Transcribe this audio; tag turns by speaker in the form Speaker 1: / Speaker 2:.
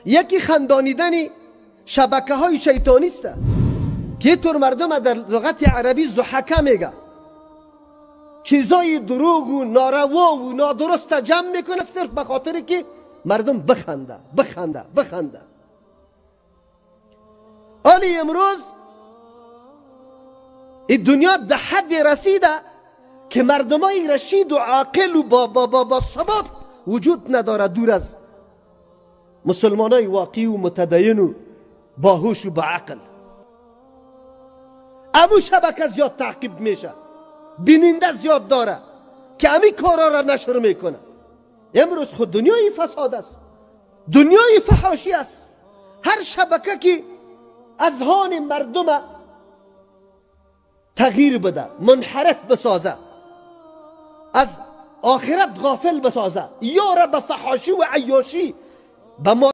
Speaker 1: یکی خندانیدن شبکه های شیطانی است که طور مردم در لغت عربی ضحکه میگه، چیزای دروغ و ناروا و نادرست جمع میکنه صرف به خاطر که مردم بخنده بخنده بخنده. آلی امروز این دنیا در حد رسیده که مردمای رشید و عاقل و با با با با ثبات وجود نداره، دور از مسلمانای واقعی و متدین و باهوش و با عقل. امو شبکه زیاد تعقیب میشه، بیننده زیاد داره که امی کارا را نشر میکنه. امروز خود دنیای فساد است، دنیای فحاشی است. هر شبکه که اذهان مردم تغییر بده، منحرف بسازه، از آخرت غافل بسازه، یا را به فحاشی و عیاشی به